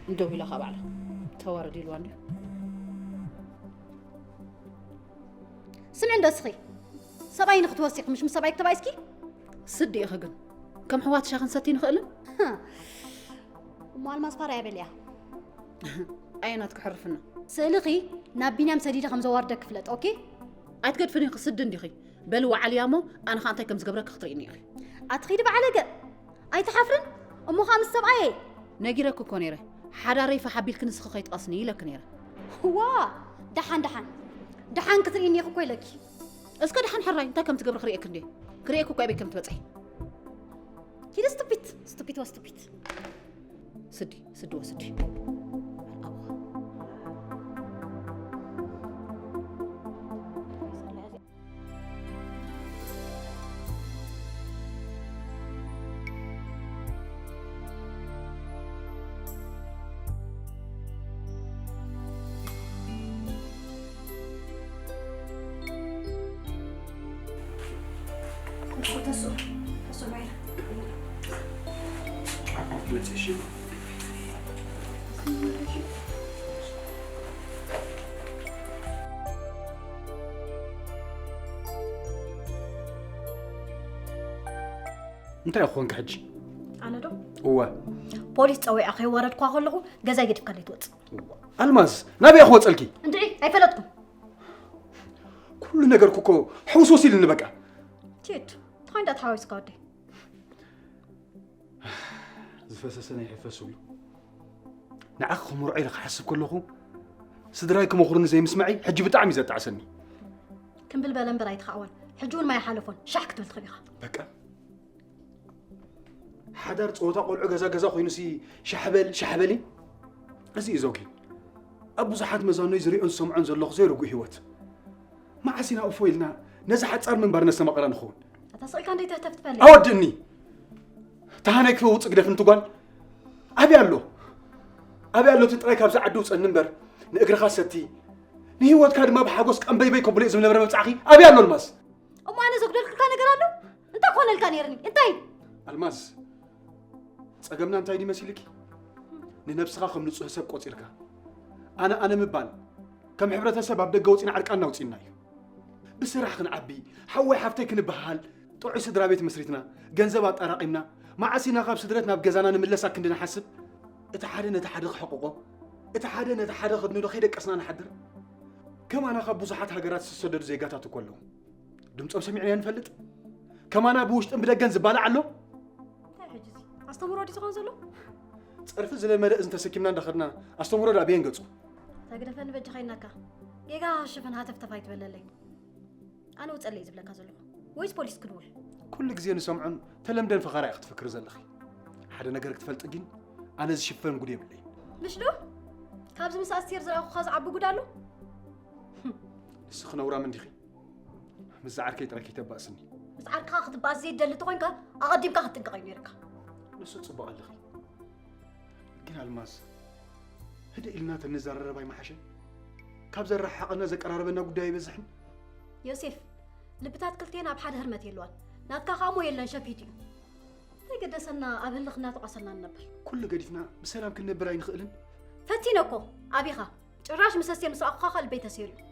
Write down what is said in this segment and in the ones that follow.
ደው ኢላ ካብ ባዕላ ተዋረድ ኢልዋ እንድዩ። ስምዒ እንዶ እስኺ፣ ሰብኣይ ንኽትወስኺ ምሽ ምስ ሰብኣይ ክተባይስኪ? ስዲ ኢኺ ግን፣ ከም ኣሕዋት ሻሂ ክንሰቲ ንኽእልን? እሞ ኣልማዝ ፋራ እያ በልያ። ኣየናት ክሕርፍና? ስእልኺ ናብ ቢንያም ሰዲደ ከም ዘዋርደኪ ፍለጥ፣ ኦኬ? ኣይትገድፍን ኢኺ፣ ስዲ እንዲኺ። በሊ ወዓልያ እሞ፣ ኣነ ኸኣ እንታይ ከም ዝገብረኪ ክትርእይኒ ኢኺ። ኣትኺዲ በዓለገ፣ ኣይትሓፍርን? እሞ ኸኣ ምስ ሰብኣየይ? ነጊረኪ እኮ ነይረ፣ ሓዳረይ ፋሕ ኣቢልኪ ንስኺ ከይትቐስኒ ኢለኪ ነይረ። ዋ፣ ደሓን ደሓን፣ ደሓን ክትርእይኒ ኢኺ እኮ ኢለኪ። እስከ ደሓን ሕራይ እንታይ ከም ትገብሪ ክርእየኪ እንድየ። ክርእየኪ እኮ ኣበይ ከም ትበጽሒ። ኪዲ ስቱፒት፣ ስቱፒት ወስቱፒት። ስዲ፣ ስዲ ወስዲ። ኣቡኻ። እንታይ ኮንክ ሕጂ? ኣነ ዶ? እወ። ፖሊስ ጸዊዐ ከይወረድኳ ከለኹ ገዛይ ገዲፍካለይ ትወጽእ። ኣልማዝ፣ ናበይ ክወጸልኪ? እንድዒ፣ ኣይፈለጥኩን። ኩሉ ነገርኩ እኮ ሕውስውስ ኢልኒ በቃ። ቲት፣ እንታይ እንዳተሓዋዊስካ ወደይ? ዝፈሰሰ ናይ ሕፈስ እዩ። ንዓኺ ክምርዖ ኢለ ክሓስብ ከለኹ ስድራይ ክመኽሩኒ ዘይምስማዐይ ሕጂ ብጣዕሚ እዩ ዘጣዕሰኒ። ክምብል በለ እምበር ኣይትኻዕወን። ሕጂ እውን ማይ ሓለፎን ሻሕ ክትብል ትኽእል ኢኻ። በቃ። ሓዳር ጸወታ ቆልዑ ገዛ ገዛ ኮይኑሲ ሻሕበል ሻሕበል እዩ። እዚ እዩ ዘውጊ። ኣብ ብዙሓት መዛኖይ ዝሪኦን ዝሰምዖን ዘለኹ ዘይርጉእ ህይወት። መዓስ ኢና እፎ ኢልና ነዚ ሓጻር ምንባር ነስተማቕራ ንኸውን? ኣታ ስቕ ኢልካ እንዴት ተፍትፈ ኣለይ? ኣወድእኒ። ተሃናይ ክፈውጽ ግደፍ እንቲ ጓል። ኣበይ ኣሎ? ኣበይ ኣሎ እቲ ጥራይ ካብዚ ዓዲ ውጸኒ እምበር ንእግርኻ ሰቲ ንህይወትካ ድማ ብሓጎስ ቀንበይበይ ከብሎ እዩ ዝነበረ መብጻዕኺ ኣበይ ኣሎ ኣልማዝ? እሞ ኣነ ዘጉደልኩልካ ነገር ኣሎ? እንታይ ኮነልካ ነይርኒ? እንታይ? ኣልማዝ፣ ጸገምና እንታይ ድዩ መሲልኪ? ንነብስኻ ከም ንጹህ ሰብ ቆጺርካ ኣነ ኣነ ምባል ከም ሕብረተሰብ ኣብ ደገ ወጺና ዕርቃንና ኣውጺእና እዩ። ብስራሕ ክንዓቢ፣ ሓወይ ሓፍተይ ክንበሃል፣ ጥዑይ ስድራ ቤት መስሪትና፣ ገንዘብ ኣጣራቒምና፣ መዓስ ኢና ካብ ስድረት ናብ ገዛና ንምለስ ኣክንዲ ንሓስብ? እቲ ሓደ ነቲ ሓደ ክሕቕቖ፣ እቲ ሓደ ነቲ ሓደ ከድንዶ ከይደቀስና ንሓድር? ከማና ካብ ብዙሓት ሃገራት ዝተሰደዱ ዜጋታት እኮ ኣለዉ። ድምጾም ሰሚዕና ንፈልጥ? ከማና ብውሽጥን ብደገን ዝባላዕ ኣሎ? እንታይ ሕጂ እዚ? ኣስተምህሮ ድዩ ዝኾን ዘሎ? ጸርፊ ዝለመደ እዝኒ ተሰኪምና እንዳኸድና ኣስተምህሮ ዳኣ ብየን ገጹ? ተግደፈኒ በጃኻ ኢልናካ። ጌጋ ሽፍን ሃተፍተፍ ኣይትበለለይ። ኣነ ውጸለይ ዝብለካ ዘለኹ። ወይስ ፖሊስ ክድውል? ኩሉ ግዜ ንሰምዖን ተለምደን ፈኸራ ኢኺ ክትፍክሪ ዘለኺ። ሓደ ነገር ክትፈልጢ ግን ኣነ ዝሽፈን ጉድ የብለይን። ምሽ ዶ? ካብዚ ምስ ኣስቴር ዝረኣኹኻ ዝዓቢ ጉድ ኣሎ? ንስኺ ነውራም እንዲኺ። ምስ ዝዓርከይ ጥራይ ከይተባእስኒ። ምስ ዓርክኻ ክትባእስ ዘይትደሊ ተኾይንካ ኣቐዲምካ ክትጥንቀቕ እዩ ነይርካ። ንሱ ጽቡቕ ኣለኺ። ግን ኣልማዝ፣ ህድእ ኢልና ተንዘራረብ ኣይምሓሸን? ካብ ዘረሓሓቐና ዘቀራረበና ጉዳይ ኣይበዝሕን? ዮሴፍ፣ ልብታት ክልቴና ኣብ ሓደ ህርመት የለዋን። ናትካ ከኣ እሞ የለን ሸፊቱ እዩ። እንታይ ገደሰና ኣብ ህልኽ እናተቋሰልና ንነብር? ኩሉ ገዲፍና ብሰላም ክንነብር ኣይንኽእልን? ፈቲነ እኮ፣ ኣቢኻ። ጭራሽ ምስ ኣስቴር ምስ ረኣኹኻ ከኣ ልበይ ተሰይሩ እዩ።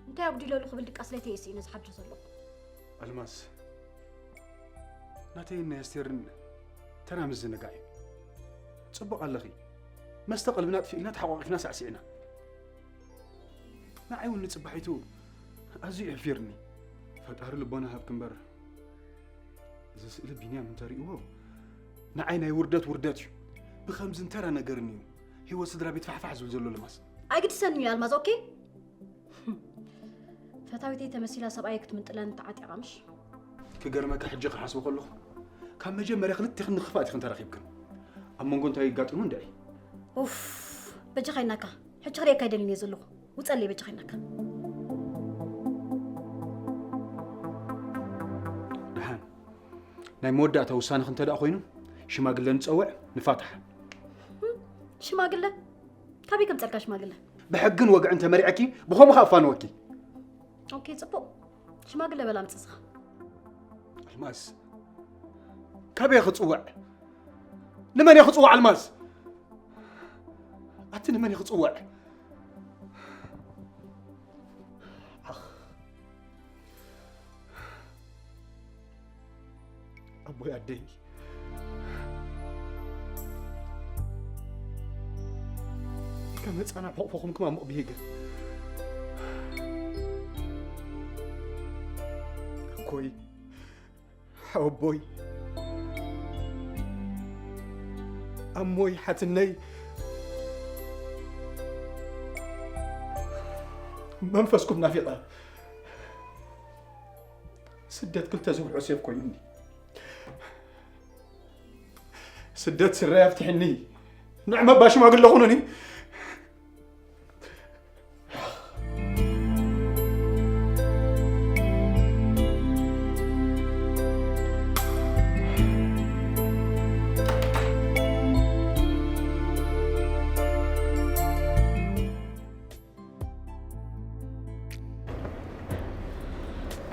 እንታይ ኣጉዲለሉ ክብል ድቃስ ለይተይ እየ ስኢነ ዝሓድር ዘለኹ። ኣልማዝ፣ ናተይን ናይ ኣስቴርን ተራ ምዝንጋዕ እዩ። ጽቡቕ ኣለኺ። መስተ ቀልብና ኣጥፊእልና ተሓቋቒፍና ሳዕሲዕና። ንዓይ እውን ንጽባሒቱ ኣዝዩ የሕፊርኒ። ፈጣሪ ልቦና ሃብኪ እምበር፣ እዚ ስእሊ ቢንያም እንተሪእዎ ንዓይ ናይ ውርደት ውርደት እዩ። ብኸምዚ እንተራ ነገርኒ እዩ ህይወት ስድራ ቤት ፋሕፋሕ ዝብል ዘሎ ልማስ። ኣይግድሰኒ እዩ ኣልማዝ፣ ኦኬ? ፈታዊተይ ተመሲላ ሰብኣየይ ክትምንጥለኒ ተዓጢቓ ምሽ? ክገርመካ ሕጂ ክሓስቦ ከለኹ ካብ መጀመርያ ክልቴኽን ንኽፋት ኢኽን ተራኺብክን። ኣብ መንጎ እንታይ ይጋጥሙ እንድዒ? ኡፍ፣ በጃኻ ኢልናካ። ሕጂ ክርእየካ ኣይደልን እየ ዘለኹ። ውጸለይ በጃኻ ኢልናካ። ደሓን። ናይ መወዳእታ ውሳነኺ እንተ ደኣ ኮይኑ ሽማግለ ንጸውዕ ንፋታሕ። ሽማግለ? ካበይ ከምጸልካ ሽማግለ? ብሕግን ወግዕን ተመሪዐኪ ብኸምኡ ከኣ ኣፋንወኪ። ኦኬ፣ ጽቡቕ። ሽማግለ በል ኣምጽእ እስኻ። ኣልማዝ፣ ካበይ ክጽውዕ? ንመን እየ ክጽውዕ ኣልማዝ? ኣቲ ንመን እዩ ክጽውዕ? ኣኽ። ኣቦይ ኣደይ፣ ከመጻ ናብ ሕቑፎኹም ክማሙቕ ብሂገ። ኣኮይ፣ ሓወቦይ፣ ኣሞይ፣ ሓትነይ፣ መንፈስኩም ናፊቐ። ስደት ክልተ ዝብልዖ ሴፍ ኮይኑኒ። ስደት ስረይ ኣፍትሕኒ። ንዕመባ ሽማግለ ኩኑኒ።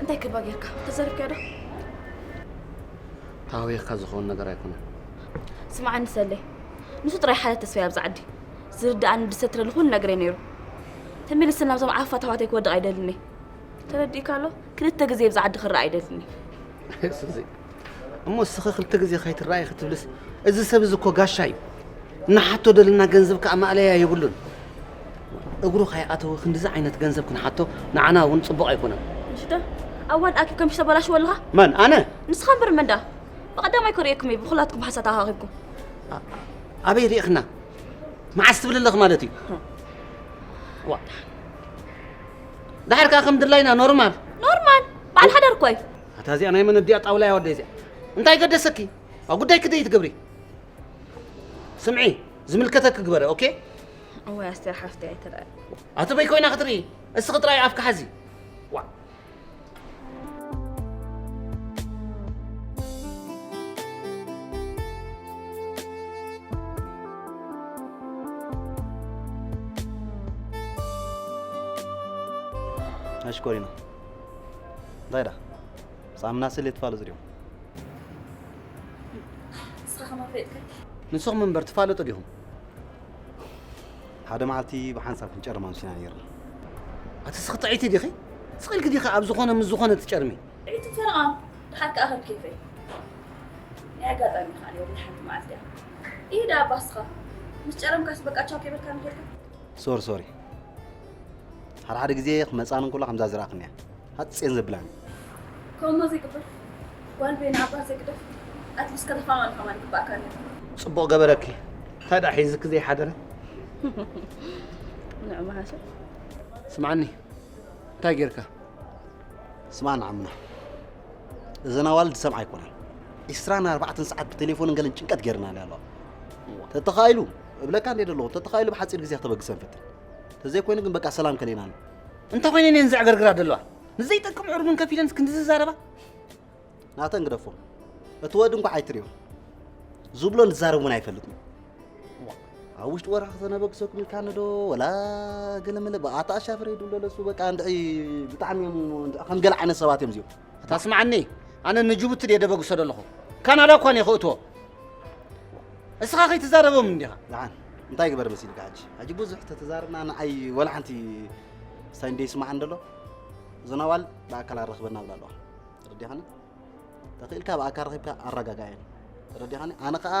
እንታይ ክባ ጌርካ? ተዘሪብካዮ ዶ? ተሃዊኽካ ዝኸውን ነገር ኣይኮነን። ስምዓኒ ሰለይ፣ ንሱ ጥራይ ሓደ ተስፋ ኣብዚ ዓዲ። ዝርድኣኒ፣ ዝሰትረኒ ኩሉ ነገረይ ነይሩ። ተመሊሰ ናብዞም ዓፋት ኣሕዋተይ ክወድቕ ኣይደልን እየ። ተረዲእካ ኣሎ? ክልተ ግዜ ኣብዚ ዓዲ ክረኣ ኣይደልን እየ። የሱሰይ፣ እሞ እስኺ ክልተ ግዜ ከይትረኣይ ክትብልስ፣ እዚ ሰብ እዚ እኮ ጋሻ እዩ። ንሓቶ ደለና ገንዘብ ከኣ ማእለያ የብሉን። እግሩ ከይኣተወ ክንድዚ ዓይነት ገንዘብ ክንሓቶ ንዓና እውን ጽቡቕ ኣይኮነን። ምሽ ዶ? ኣዋን ኣኪብ ከም ተበላሽዎ ኣለኻ? መን? ኣነ? ንስኻ እምበር መን ደኣ? ብቐዳማይ ከርእየኩም እየ ብኹላትኩም ሓሳት ኣኻኺብኩም። ኣ-፣ ኣበይ ርኢኽና? መዓስ ትብል ኣለኽ ማለት እዩ? ዋ። ደሓር ከኣ ከም ድላይና ኖርማል። ኖርማል? በዓል ሓዳር እኮ እዩ። ኣታ እዚኣ ናይ መን ኣዲኣ ጣውላ እያ ወደይ እዚኣ? እንታይ ገደሰኪ? ኣብ ጉዳይኪ ደይ ትገብሪ? ስምዒ፣ ዝምልከተኪ ግበሪ፣ ኦኬ? እዋይ ኣስቴር ሓፍተይ ኣይትረኣይ። ኣቲ በይ ኮይና ክትርኢ? እስኺ ጥራይ ኣፍኪ ሓዚ። ዋ። ኣሽኮሪና። እንታይ ዳ? ሳምና ስለ ትፋለጡ ድዮም? ንስኻ ከማን ፈለጥካ? ንስኹም እምበር ትፋለጡ ዲኹም? ሓደ መዓልቲ ብሓንሳብ ክንጨርም ኣምሲና ነይርና። ኣቲ እስኺ ጥዕይቲ ዲኺ? ስቕ ኢልኪ ዲኺ ኣብ ዝኾነ ምስ ዝኾነ ትጨርሚ? ጥዕይቲ ፈረቓ፣ ድሓር ከኣ ከም ኬፈይ። ናይ ኣጋጣሚ ከኣ ነይሩ፣ ሓንቲ መዓልቲ እያ። ኢሂ ደኣ ኣባ እስኻ፣ ምስ ጨረምካስ በቃ ቻው ከይበልካኒ ኬድካ? ሶሪ፣ ሶሪ። ሓደ ሓደ ግዜ ክመጻን እንከሎ ከምዛ ዝረኣኽንያ። ሃጽየን ዘብላኒ። ከምኡ ዘይግበር። ጓል በይና ኣባ ዘይግደፍ። ኣትሊስት ከተፋማኒ ከማን ይግባእካ ነይሩ። ጽቡቕ ገበረኪ። እንታይ ደኣ ሒዝኪ ዘይሓደረ? ንዑ መሃሰ። ስምዓኒ። እንታይ ጌርካ? ስምዓኒ ዓምና። እዘን ኣዋልድ ዝሰምዓ ኣይኮናን። ዒስራን ኣርባዕተን ሰዓት ብቴሌፎንን ገለን ጭንቀት ጌርናለይ ኣለዋ። ተተኻኢሉ፣ እብለካ እንዴ ደለኹ፣ ተተኻኢሉ ብሓጺር ግዜ ክተበግሰን ፈትን። ተዘይኮይኑ ግን በቃ ሰላም ከለይናኒ። እንተ ኾይነን እየን ዘዕገርግራ ደለዋ። ንዘይጠቅም ዕርቡን ከፊለን ክንዲ ዝዛረባ። ናተን ግደፎ። እቲ ወዲ እንኳዕ ኣይትርእዮ። ዝብሎን ዝዛረቡን ኣይፈልጥን። ኣብ ውሽጢ ወርሒ ከተነበግሰኩም ኢልካኒ ዶ? ወላ ገለመለ ብኣታ ኣሻፍረ ይድሎ ለሱ በቃ እንድዒ ብጣዕሚ እዮም እንድዒ ከም ገለ ዓይነት ሰባት እዮም እዚኦም። ኣታ ስምዓኒ፣ ኣነ ንጅቡቲ ድየ ደበግሶ ደለኹ። ካናዳ እኳ እየ ክእትዎ። እስኻ ከይትዛረቦም እንዲኻ። ደሓን፣ እንታይ ግበር መሲልካ ሕጂ? ሕጂ ብዙሕ ተተዛረብና ንዓይ ወላ ሓንቲ ስታይ እንደ ይስምዓኒ ደሎ። እዘን ኣዋልድ ብኣካል ኣራኽበና ብላ ኣለዋ። ተረዲኻኒ? ተኽኢልካ ብኣካል ረኺብካ ኣረጋጋየን። ተረዲኻኒ? ኣነ ኸኣ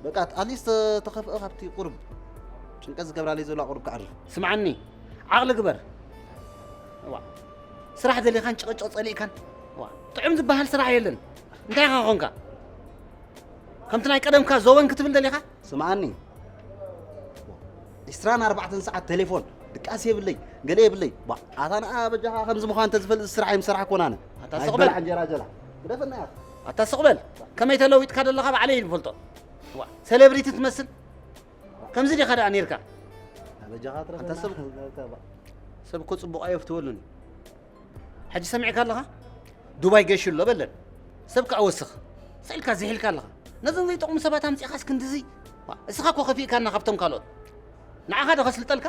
በቃ ኣትሊስት ተኸፍአ ካብቲ ቁሩብ ጭንቀት ዝገብራለይ ዘላ ቁሩብ ከዕርፍ። ስምዓኒ፣ ዓቕሊ ግበር። እዋ፣ ስራሕ ደሊኻን ጭቕጭቕ ጸሊእካን። እዋ፣ ጥዑም ዝበሃል ስራሕ የለን። እንታይ ኢኻ ኾንካ? ከምቲ ናይ ቀደምካ ዘወን ክትብል ደሊኻ? ስምዓኒ፣ ዒስራን ኣርባዕተን ሰዓት ቴሌፎን፣ ድቃስ የብለይ፣ ገለ የብለይ። ባ፣ ኣታ ንዓ በጃኻ ከምዚ ምዃን እንተዝፈልጥ እዚ ስራሕ ኣይምሰራሕኩን ኣነ። ኣታ ናይ ስቕ በል። በላዕ እንጀራ ጀላ። ግደፈና ኢኻ። ኣታ ስቕ በል። ከመይ ተለዊጥካ ዘለኻ ባዕለይ እየ ዝፈልጦ። ዋ፣ ሴሌብሪቲ ትመስል። ከምዚ ዲኻ ደኣ ኔርካ? በጃኻ ኣታ ሰብ፣ ትረፈና። ሰብ እኮ ጽቡቕ ኣየፍትወሉን እዩ። ሕጂ ሰሚዕካ ኣለኻ? ዱባይ ገይሹ ኣሎ በለን። ሰብ ከኣ ወስኽ። ስኢልካ ዝሒልካ ኣለኻ። ነዞም ዘይጠቕሙ ሰባት ኣምጺእኻስ ክንድዚ? ዋ፣ እስኻ እኮ ከፊእካና ካብቶም ካልኦት። ንዓኻ ዶ ከስልጠልካ?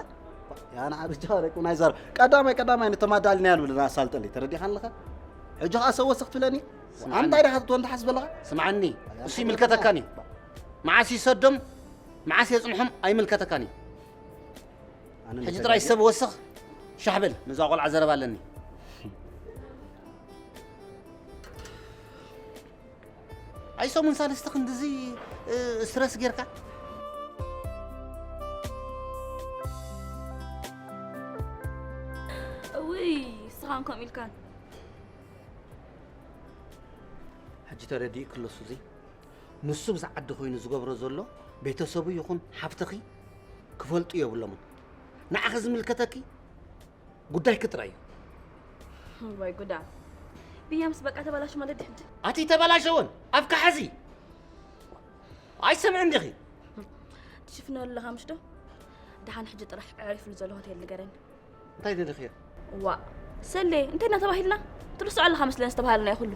ያ ንዓ ብጃኻ ደቂ ናይ ዘር-፣ ቀዳማይ፣ ቀዳማይ ንተማዳልና ያልብል ኣሳልጠለይ። ተረዲኻ ኣለኻ? ሕጂ ኸኣ ሰብ ወስኽ ትብለኒ? ስምዓኒ። ኣንታይ ዲኻ ትወን ትሓስብ ኣለኻ? ስምዓኒ። እሱ ይምልከተካን እዩ። መዓስ ይሰዶም፣ መዓስ የጽንሖም ኣይምልከተካን እዩ። ሕጂ ጥራይ ሰብ ወስኽ ሻሕ በል፣ ነዛ ቆልዓ ዘረባ ኣለኒ። ኣይ ሰሙን ሳልስቲ ክንድዚ እ፣ ስትረስ ጌርካ? እውይ፣ ንስኻን ከምኡ ኢልካን። ሕጂ ተረዲኡ ክሎ ሱዚ፣ ንሱ ብዛ ዓዲ ኮይኑ ዝገብሮ ዘሎ ቤተሰቡ ይኹን ሓፍትኺ ክፈልጡ የብሎምን። ንዓኺ ዝምልከተኪ ጉዳይኪ ጥራይ እዩ። ወይ ጉዳ። ብያምስ በቃ ተበላሽ ማለት ድሕጂ። ኣቲ ተበላሸወን ኣብካ ሓዚ ኣይሰምዕን ዲኺ? ትሽፍነሉ ኣለኻ ምሽ ዶ? ደሓን ሕጂ ጥራሕ ኣዕሪፍሉ ዘሎ ሆቴል ንገረኒ። እንታይ ደሊኽዮ? ዋ ሰሌ እንታይ እናተባሂልና ትርስዖ ኣለኻ መስለን ዝተባሃልና እዩ ኩሉ።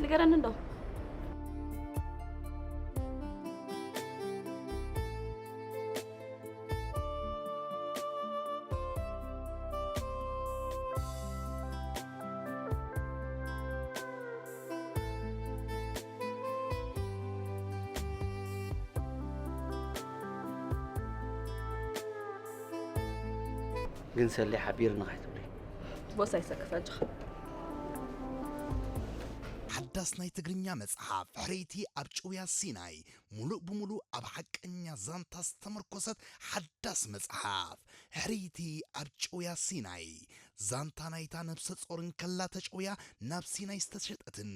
ንገረኒ እንዶ። ግን ሰሌ ሓቢርኒ ካይትብሊ። ቦስ ኣይሰክፍ ኣጆኻ። ሓዳስ ናይ ትግርኛ መጽሓፍ ሕርይቲ ኣብ ጭውያ ሲናይ፣ ሙሉእ ብሙሉእ ኣብ ሓቀኛ ዛንታ ዝተመርኮሰት ሓዳስ መጽሓፍ። ሕርይቲ ኣብ ጭውያ ሲናይ፣ ዛንታ ናይታ ነብሰ ጾር እንከላ ተጨውያ ናብ ሲናይ ዝተሸጠትን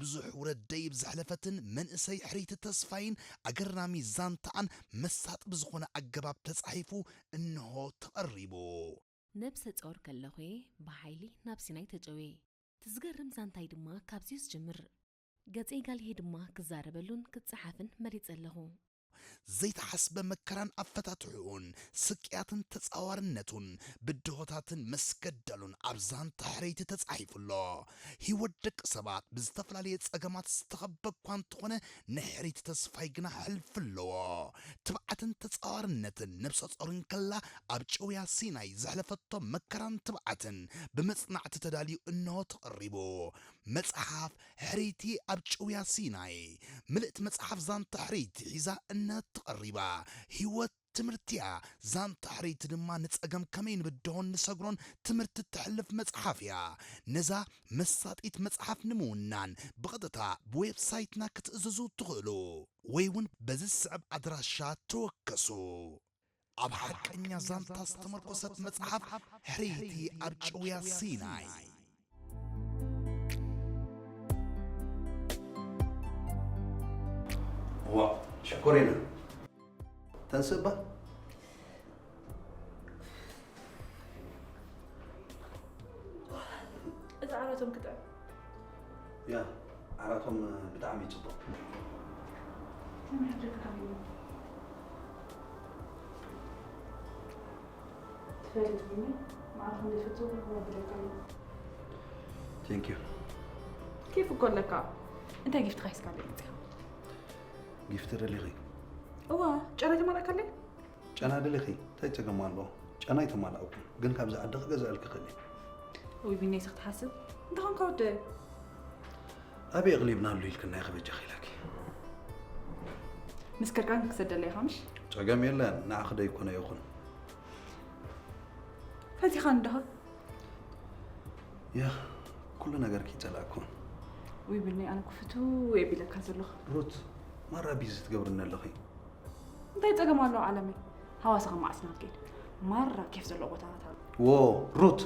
ብዙሕ ውረድ ደይብ ዘሕለፈትን መንእሰይ ሕርይቲ ተስፋይን ኣገራሚ ዛንታኣን መሳጢ ብዝኾነ ኣገባብ ተጻሒፉ እንሆ ተቐሪቡ። ነብሰ ጾር ከለኹ'የ ብሓይሊ ናብ ሲናይ ተጨውየ። እቲ ዝገርም ዛንታይ ድማ ካብዚ'ዩ ዝጅምር። ገጸይ ጋልሄ ድማ ክዛረበሉን ክጸሓፍን መሪጸ ኣለኹ። ዘይተሓስበ መከራን ኣፈታትሕኡን፣ ስቅያትን ተጻዋርነቱን፣ ብድሆታትን መስገደሉን ኣብ ዛንታ ሕርይቲ ተጻሒፉ ኣሎ። ህይወት ደቂ ሰባት ብዝተፈላለየ ጸገማት ዝተኸበ እኳ እንተኾነ፣ ናይ ሕርይቲ ተስፋይ ግና ሕልፊ ኣለዎ። ትብዓትን ተጻዋርነትን ነብሰ ጾር እንከላ ኣብ ጭውያ ሲናይ ዘሕለፈቶ መከራን ትብዓትን ብመጽናዕቲ ተዳልዩ እንሆ ተቐሪቡ። መጽሓፍ ሕርይቲ ኣብ ጭውያ ሲናይ። ምልእቲ መጽሓፍ ዛንታ ሕርይቲ ሒዛ እንሆ ተቐሪባ። ህይወት ትምህርቲ እያ። ዛንታ ሕርይቲ ድማ ንጸገም ከመይ ንብድሆን ንሰግሮን ትምህርቲ እተሕልፍ መጽሓፍ እያ። ነዛ መሳጢት መጽሓፍ ንምውናን ብቐጥታ ብዌብሳይትና ክትእዝዙ ትኽእሉ ወይ እውን በዚ ዝስዕብ ኣድራሻ ተወከሱ። ኣብ ሓቀኛ ዛንታ ዝተመርኮሰት መጽሓፍ ሕርይቲ ኣብ ጭውያ ሲናይ። ዋ ሽኮሪና ተንስእ እባ። እዚ ዓራቶም ክጥዕም። ያ ዓራቶም ብጣዕሚ እዩ ጽቡቕ። ከመይ ሓድርካ ሓቢሩ? ትፈልጥ ቢኒ፣ ንዓኹም ዘይፈትዎ ክረኽቦ ኣቢለካ ኣለኹ። Thank you። ኬፍ እኮ ኣለካ። እንታይ ጊፍትኻ ሒዝካለይ መጺኻ? ጊፍቲ ደሊኺ? እዋ፣ ጨና ተማላእካለይ? ጨና ደሊኺ? እንታይ ጸገም ኣለዎ? ጨና ኣይተማላእኩን፣ ግን ካብዚ ዓዲ ክገዝኣልኪ ክእል እየ። ወይ ቢኒ፣ ስኽ ትሓስብ? እንታይ ኾንካ ወደይ? ኣበይ ኣቕሊብናሉ ኢልክና ኢኺ በጃኺ ኢላኪ። ምስ ከድካን ክሰደለይ ኢኻ ምሽ? ጸገም የለን፣ ንዓኺ ደይኮነ ይኹን። ፈቲኻኒ ዲኻ? ያ፣ ኩሉ ነገርኪ ይጸላእኩ። ወይ ቢኒ፣ ኣነ እኮ ፍትው እየ ቢለካ ዘለኹ። ሩት፣ ማራ ቢዚ ትገብርኒ ኣለኺ። እንታይ ጸገም ኣለዎ ዓለመይ? ሃዋሳ ከማዕስና ከይድ። ማራ ኬፍ ዘለዎ ቦታታት ኣሎ። ዎ፣ ሩት፣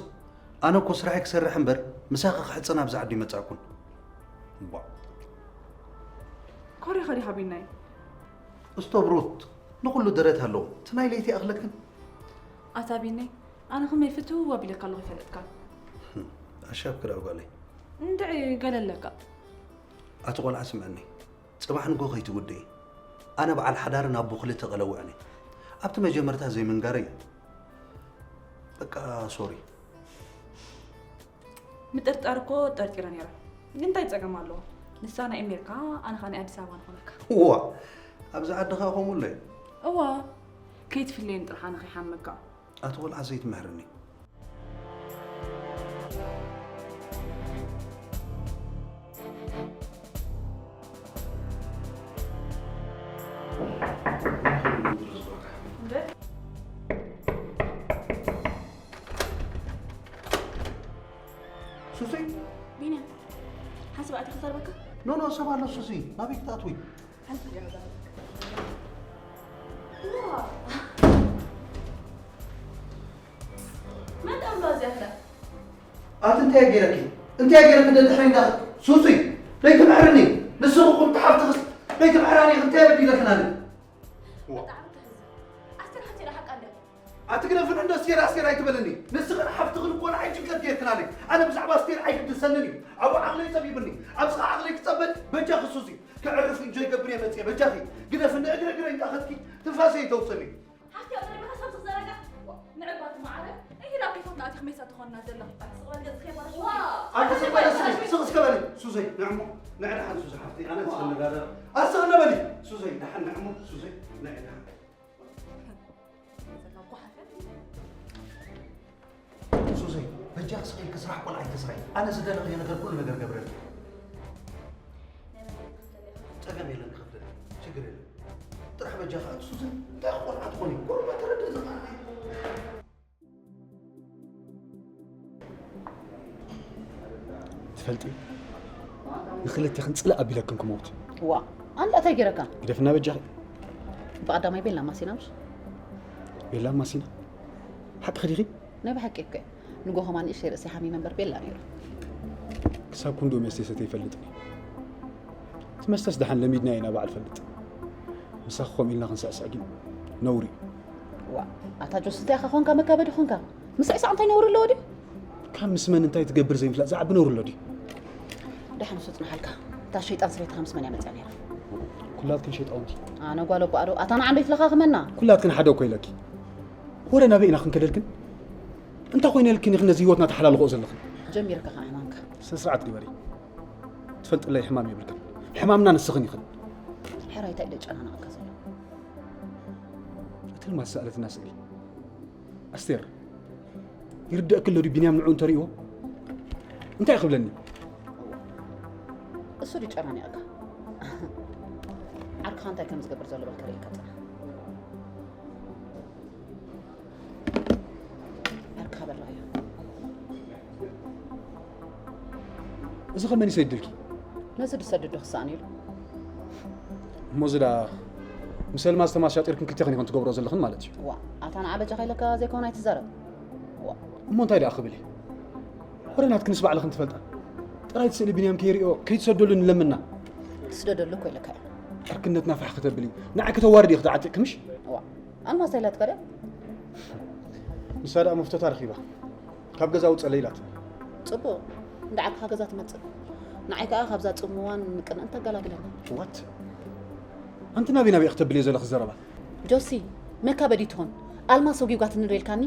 ኣነ እኮ ስራሐይ ክሰርሕ እምበር ምሳኺ ክሕጸን ኣብዚ ዓዲ ይመጻእኩን። ዋ። ኮሪኻ ዲኻ ቢናይ? ስቶፕ ሩት፣ ንኹሉ ደረት ኣለዎ። እቲ ናይ ለይቲ ኣኽለክን። ኣታ ቢናይ፣ ኣነ ከመይ ፍትው ኣቢለካ ኣለኹ ይፈለጥካ። ኣሻብ ክዳው ጓለይ። እንድዒ ገለ ኣለካ። ኣቲ ቆልዓ ስምዕኒ፣ ጽባሕ ንጎ ከይትውድኢ። ኣነ በዓል ሓዳርን ኣቦ ክልተ ቆለውዕን እየ። ኣብቲ መጀመርታ ዘይምንጋረይ በቃ ሶሪ። ምጥርጣር እኮ ጠርጢረ ነይረ። ግን እንታይ ጸገም ኣለዎ? ንሳ ናይ ኣሜሪካ፣ ኣነ ኸኣ ናይ ኣዲስ ኣበባ ንኾነካ። እዋ፣ ኣብዚ ዓዲ ኸኣ ከምኡ ኣሎ እዩ። እዋ፣ ከይትፍለየን ጥራሕ ኣነ ከይሓመካ። ኣቲ ቆልዓ ዘይትምሕርኒ። ሱሲ? ቢንያም፣ ሓንሳብ ኣቲ ክዛረበካ? ኖ፣ ኖ፣ ሰብ ኣሎ ሱሲ። ናበይ ክትኣትዊ? መን ተኣምባ እዚኣ ክላ? ኣቲ እንታይ ገይረኪ? እንታይ ገይረኪ? ደድሕሪ እንዳኸ-፣ ሱሲ፣ ለይትምሕርኒ። ንስኺ ኹን ተሓፍትኽስ ለይትምሕራኒ፣ እንታይ በዲለክናኒ? ብጣዕሚ ተሕዝን። ኣስቴር ሓንቲ ኢላ ሓቃ እንድያ። ኣቲ ግደፍን እንዶ ኣስቴር ኣስቴር ኣይትበልኒ። ንስኽን ሓፍትኽን እኮ ንዓይ ጭንቀት ጌርክናለይ። ኣነ ብዛዕባ ኣስቴር ኣይግድሰንን እዩ። ኣብኡ ዓቕለይ ጸቢብኒ። ኣብዚ ኸዓ ዓቕለይ ክጸበን በጃኺ ሱሲ። ከዕርፍ እንጆ ይገብር እየ መጽየ በጃኺ። ግደፍኒ እግረ እግረ እንዳኸድኪ ትንፋሰይ ይተውጽኒ። ሓፍቲ ኣብ ደረጃ ሰብ ዝዘረጋ ንዕባት ማዕረ። እሂራ ከይፈትና ኣቲ ክመይሳ ትኾንና ዘላ። ኣቲ ስቕበል ገጽ ከይባርሽ። ኣቲ ስቕበል ስቕበል ስቕበል ሱሰይ ንዕሞ ንዕድሓን ሱሰ ሓፍቲ ኣነ ስቕበል ጋር ኣስቕበል በሊ ሱሰይ ንሓን ንዕሞ ሱሰይ ንዕድሓን ሱሰይ፣ በጃ ስቕ ኢልኪ ስራሕ ቆልዓ ኣይትስራሒ። ኣነ ዝደለኽዮ ነገር ኩሉ ነገር ገብረልኪ። ጸገም የለን ክኸፍለልኪ፣ ችግር የለን። ጥራሕ በጃ ከኣ ሱሰይ እንታይ ቆልዓ ትኾኒ? ቁርባ ተረድእ ዘማና። ትፈልጢ ንክልቴኽን ጽልእ ኣቢለክን ክመውት። ዋ፣ ኣንዳ እንታይ ገይረካ? ግደፍና በጃኺ። ብቐዳማይ ቤላ ማሲና ምሽ? ቤላ ማሲና? ሓቅኺ ዲኺ? ናይ ብሓቂ እኮ እዩ። ንጎሆማ ንእሽተይ ርእሲ ሓሚመ እምበር ቤላ ነይሩ። ክሳብ ክንድኡ መስተ ሰተ ይፈልጥን እዩ። እቲ መስተስ ደሓን ለሚድና ኢና በዓል ፈልጥ። ምሳኺ ከምኡ ኢልና ክንስዕስዕ ግን ነውሪ እዩ። ዋ፣ ኣታ ጆስ እንታይ ኢኻ ኾንካ መካበዲ ኾንካ? ምስዕሳዕ እንታይ ነውሪ ኣለዎ ድዩ? ካብ ምስ መን እንታይ ትገብር ዘይምፍላጥ ዝዓቢ ነውሪ ኣሎ ድዩ? ደሓን እሱ ጽንሓልካ። እታ ሸይጣን ሰበይትኻ ምስ መን እያ መጽያ ነይራ? ኩላትክን ሸይጣውንቲ። ኣነ ጓል ኣቦ ኣዶ፣ ኣታ ንዓ እንዶ ይትለኻኽመና። ኩላትክን ሓደ እኮ ኢለኪ። ወረ ናበይ ኢና ክንከደልክን? እንታይ ኮይነ ኢልክን ኢኽን ነዚ ህይወትና ተሓላልኽኦ ዘለኽን? ጀሚርካ ኸዓ ሕማምካ። ስነ ስርዓት ግበሪ። ትፈልጥለይ ሕማም የብልክን። ሕማምና ንስኽን ኢኽን። ሕራይ እንታይ ኢለ ጨናነቐካ ዘሎ? እቲ ልማት ዝሰኣለትና ስእሊ። ኣስቴር፣ ይርደእኪ ኣሎ ድዩ ቢንያም ንዕኡ እንተሪእዎ? እንታይ ክብለኒ? እሱ ድጨናኒቕካ። ዓርክኻ እንታይ ከም ዝገብር ዘሎ በል ከርእየካ ጽናሕ። ዓርክኻ በላዮ። እዚ ኸ መን ይሰድልኪ? ነዚ ድሰድዶ ክሰኣን ኢሉ። እሞ እዚ ደኣ ምስ ኣልማዝ ተማሻጢርክን ክልቴኽን ኢኽን ትገብሮ ዘለኽን ማለት እዩ። ዋ፣ ኣታ ንዓ በጃኻ ኢለካ ዘይኮነ ኣይትዛረብ። ዋ። እሞ እንታይ ደኣ ክብል እየ? ወረ ናትክንስ ባዕልኽን ትፈልጣ። ጥራይ እቲ ስእሊ ቢንያም ከይርእዮ ከይትሰደሉ ንለምና። ትስደደሉ እኮ ኢለካ እየ። ዕርክነትና ፋሕ ከተብሊ፣ ንዓይ ከተዋርድ ኢኺ ተዓጢቕኪ ምሽ? ዋ፣ ኣልማዝ እንታይ ኢላትካ ድያ? ንሳ ደኣ መፍቶታ ረኺባ። ካብ ገዛ ውጸለይ ኢላትኒ። ጽቡቕ፣ እንዳ ዓርክኻ ገዛ ትመጽእ። ንዓይ ከኣ ካብዛ ጽምዋን ምቅንዕን ተገላግለኒ። ዋት? ኣንቲ ናበይ ናበይ ኢኺ ተብልዮ ዘለኺ ዘረባ? ጆሲ፣ መካበዲ ትኹን። ኣልማዝ ሰጒጓትኒ ዶ ኢልካኒ?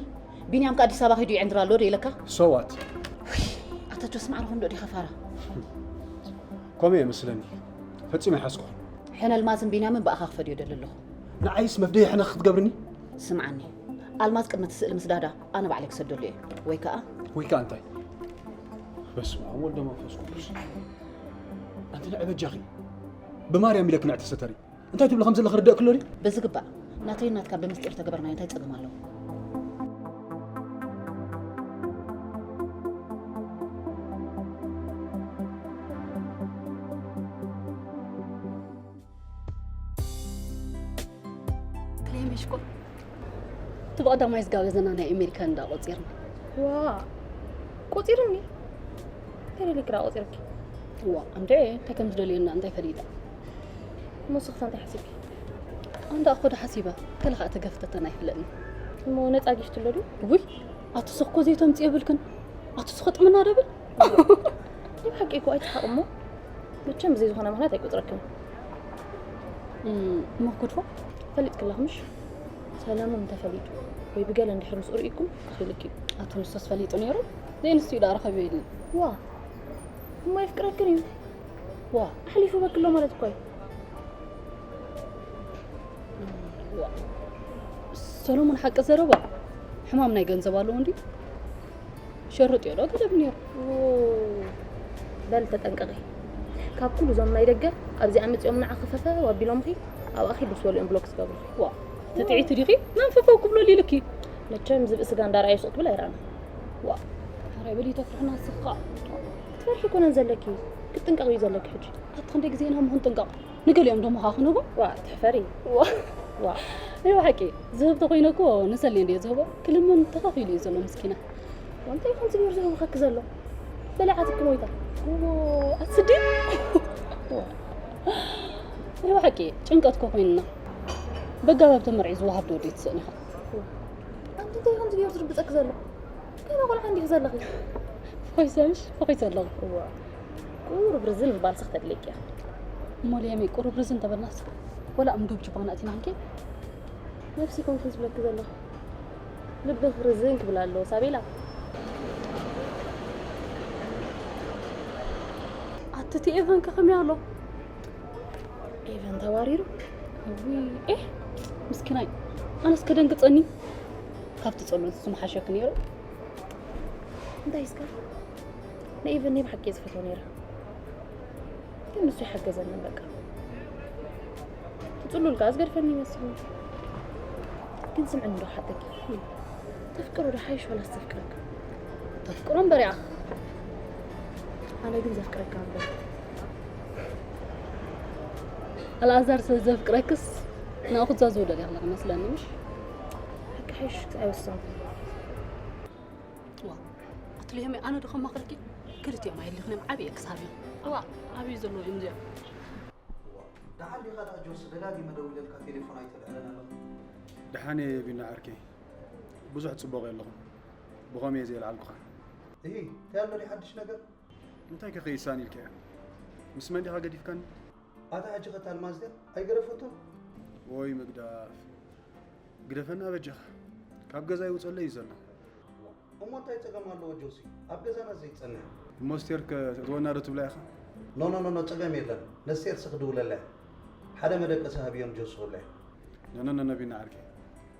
ቢንያም ከ ኣዲስ ኣበባ ከይዱ ይዕንድር ኣሎ ዶ ኢለካ? ሶ ዋት? ውይ፣ ኣታ ጆስ ማዕረ ክንዶ ዲኻ ፋራ? ከምኡ እየ መስለኒ። ፈጺመ ኣይሓስኩኹን። ሕነ ኣልማዝን ቢንያምን ብኣኻ ክፈድዮ ደሊ ኣለኹ። ንዓይስ መፍደይ ሕነ ክትገብርኒ? ስምዓኒ፣ ኣልማዝ ቅድሚ እቲ ስእሊ ምስዳዳ ኣነ ባዕለይ ክሰደሉ እየ። ወይ ከኣ ወይ ከኣ እንታይ? በስመ ኣብ ወወልድ ወመንፈስ ቅዱስ። ኣንቲ ንዒ በጃኺ። ብማርያም ኢለኪ ንዒ ተሰተሪ። እንታይ ትብሊ ከም ዘለኺ ርደእኪ ኣሎ ድዩ? ብዝግባእ። ናተይን ናትካን ብምስጢር ተገበርናዮ እንታይ ጸገም ኣለዎ? ክሌም ሽኮር። እቲ ብቐዳማይ ዝጋበዘና ናይ ኣሜሪካን እንዳ ቆጺርና። ዋ፣ ቆጺርኒ? እንታይ ደሊክራ ቆጺርኪ? ዋ፣ እንዴ፣ እንታይ ከም ዝደልየና እንታይ ፈሊጣ? እሞ ንስኺ እንታይ ሓሲብኪ? ኣንዳ እኮ ዶ ሓሲበ? ገለ ኸኣ ተገፍተተን ኣይፍለጥን። እሞ ነጻ ጊፍት ኣሎ ድዩ? ውይ፣ ኣቲ ስኽ እኮ ዘይተምጽእ የብልክን። ኣቲ ስኽ ጥምና ደብል? ብሓቂ እኮ ኣይትሓቕ እሞ። መቸም ብዘይ ዝኾነ ምኽንያት ኣይቆጽረክን። እም፣ እሞ ክትፎ? ፈሊጥኪ ኣለኺ ምሽ? ሰለሙን እንተፈሊጡ ወይ ብገለ እንድሕር ምስኡ ርኢኩም ክኽይልኪ እዩ። ኣቲ ንሱስ ፈሊጡ ነይሩ? ዘይንሱ እዩ ደኣ ረኸብዮ ኢልኒ። ዋ፣ እሞ የፍቅረክን እዩ። ዋ። ኣሕሊፉ በክሎ ማለት እኮ እዩ። ዋ። ሰሎሞን ሓቂ ዘረባ። ሕማም ናይ ገንዘብ ኣለዎ እንዲ። ሸርጥ እዮ ዶ ገደብ ነይሩ። ኦ፣ በል ተጠንቀቒ። ካብ ኩሉ እዞም ናይ ደገ ኣብዚኣ መጺኦም ንዓ ክፈፈው ኣቢሎምኺ ኣብኣኺ ደስ በሊኦም ብሎክ ዝገብሩኺ። ዋ። ትጥዒቲ ዲኺ? መን ፈፈው ክብሎ ኢልኪ? መቸም ዝብኢ ስጋ እንዳረኣየ ሱቕ ክብል ኣይረኣና። ዋ። ራይ በሊ ተፍርሕና ስኻ ክትፈርሒ ኮነን ዘለኪ ክትጥንቀቕ እዩ ዘለኪ ሕጂ። ኣቲ ክንደይ ግዜ ኢና ምኹን ጥንቀቕ ንገሊኦም ደሞ ኻኽንቦ። ዋ ትሕፈሪ። ዋ ዋ ናይ ብሓቂ ዝህብ ተኾይነ እኮ ንሰሌ እንድየ ዝህቦ። ክልምን ተኸፊሉ እዩ ዘሎ ምስኪና። እንታይ ከም ዝገር ዝህብኸኪ ዘሎ በላዓትኪ ሞይታ። ኣስዲ ናይ ብሓቂ ጭንቀት እኮ ኮይንና በጋባብ ተመርዒ ዝወሃብ ዶ ወዲ ትስእን ኢኻ። ኣንቲ እንታይ ከም ዝገር ዝርግፀኪ ዘሎ ገና ቆልዓ እንዲኺ ዘለኺ። ፈኺሰ ምሽ ፈኺሰ ኣለኹ። እዋ ቁሩብ ርዝን ምባልሲ ክተድልየኪ እያ። እሞ ሊያሚ ቁሩብ ርዝን ተበልናስ ወላ እምዶብ ጅባና እቲና ክንከ ነብሲ ኮንኩን ዝብለኪ ዘለኹ። ልብኺ ርዝን ክብል ኣለዎ ሳቤላ። ኣትቲ ኤቨን ከኸመይ ኣሎ? ኤቨን ተባሪሩ? እውይ፣ ኤህ ምስኪናይ። ኣነስ ከደንግጸኒ። ካብቲ ጸሎት ዝመሓሸኪ ነይሩ። እንታይ እስከ ንኤቨን ናይ ብሓቂ እየ ዝፈትዎ ነይረ። ግን ንሱ ይሓገዘንን በቃ። ትጽሉል ከኣ ዝገድፈኒ ይመስልኒ። ግን ስምዕኒ ዶ ሓተኪ? ተፍቅሮ ዶ ሓይሽ ወላስ ዘፍቅረካ? ተፍቅሮ እምበር እያ። ኣነ ግን ዘፍቅረካ እምበር። ኣልኣዛር ስለ ዘፍቅረክስ ናብኡ ክትዛዝቡ ደሊኻ ኣለኺ መስለኒ ምሽ? ሓቂ ሓይሽ ኣይወሰንኩን። ዋ ኣትልዮመይ ኣነ ዶ ከማኽረኪ? ክልቲኦም ኣየድልኽንዮም ዓብየ ክሳብ እዮም። ዋ ኣብዩ ዘለዎ እዮም እዚኦም። ደሓን ዲኻ ደኣ ጆስ? ደጋጊመ ደዊለልካ ቴሌፎን ኣይተልዕለን ኣለኻ። ደሓን እየ ቢና ዓርከይ። ብዙሕ ጽቡቕ የለኹን። ብኸመይ እየ ዘየልዓልኩኻ? እሂ እንታይ ኣሎ ድዩ ሓድሽ ነገር? እንታይ ከ ከይሳን ኢልካዮ? ምስ መን ዲኻ ገዲፍካኒ? ኣታ ሕጂ ኸ ታልማዝ ድያ ኣይገደፈቶን? ወይ ምግዳፍ። ግደፈና በጃኻ። ካብ ገዛ ይውጸለይ እዩ ዘሎ። እሞ እንታይ ጸገም ኣለዎ ጆሲ? ኣብ ገዛና ዘይጸንሕ። እሞ ስቴር ከ ትእትወና ዶ ትብላ ኢኻ? ኖ ኖ ኖ ኖ ጸገም የለን። ነስቴርሲ ክድውለላ እየ። ሓደ መደቀሲ ሃብዮም ጆሲ ክብላ እየ። ኖ ኖ ኖ ኖ ቢና ዓርከይ።